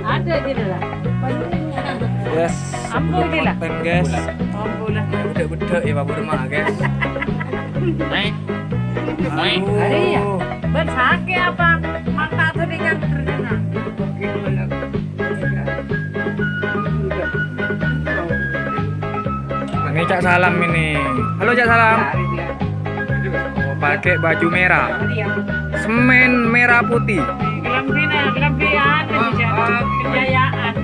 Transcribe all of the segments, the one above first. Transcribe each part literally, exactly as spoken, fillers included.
Ada gitu lah. Guys, Ambo sebelum ini lah. Konten, guys. Ambo lah. Bedhek-bedhek ya, Pak Burma, guys. Naik. Naik. Aduh. Iya. Ben sakit apa? Mata tuh dengan terkena. Ini Cak Salam ini. Halo, Cak Salam. Pakai baju merah. Semen merah putih. Kelambina, kelambina, kejayaan.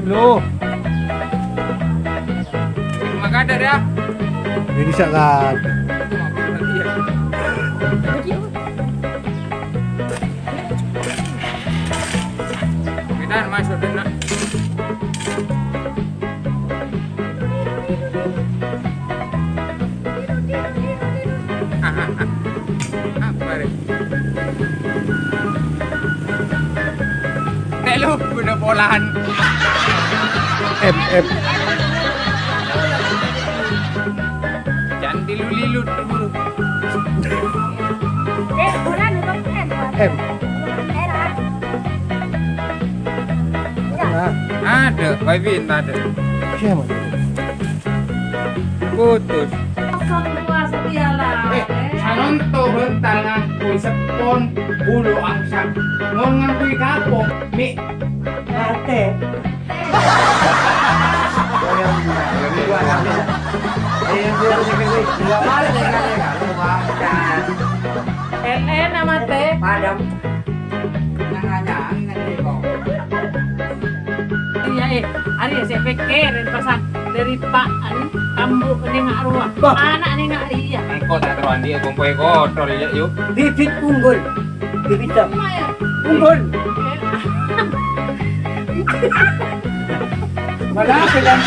Belum. Maka ada ya. Ini bisa kan. Kita masuk dulu. Apa ni? Telu, guna polahan. M, M. Jangan dilu-lilu dulu. Eh, orang itu M. M. Merah. Nah. Ada, wifi entah ada. Siapa? Putus. Kosong puas dialah. Eh, sanonto bental ngangkui seppon, bulu angsa. Mon ngangkui kapok, mi. Ate. L N nama teh? Padam. Iya, eh, Arya, saya pikir, pasang dari Pak Anu, Tambu ini nggak ruah. Bah. Anak ini nggak iya. Engko tak terus andi, kompoe kotor ya, yuk. Bibit unggul. Bibit jam. Unggul. Mana apa, Jam?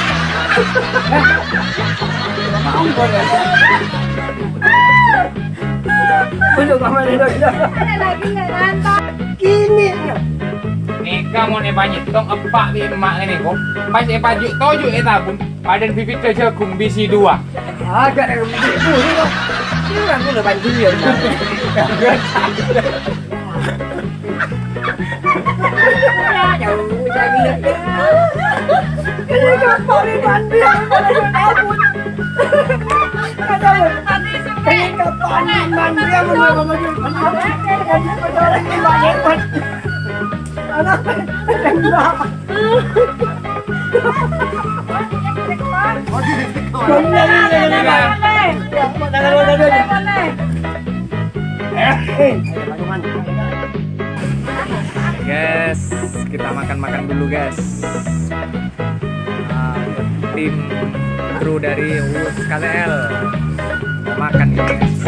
Mau unggul ya? Unggul sama dia. Ada lagi nggak nonton? Kini. Nèka mon èpanyèttong eppa' bi' emma' ngènè, ko'. Pas èpaju' toju' ètabun, padâna bibidhâ jhâghung bisi duwâ'. Agak ada bibit bulu, ko'. Ini kan udah banjir, ya. Ya, jauh, saya gila. Ini kan paling banjir, paling tabun. Ada, ini kan paling banjir, bener-bener. Guys, kita makan-makan dulu, guys. Ah, tim kru dari Wus K T L mau makan nih, guys.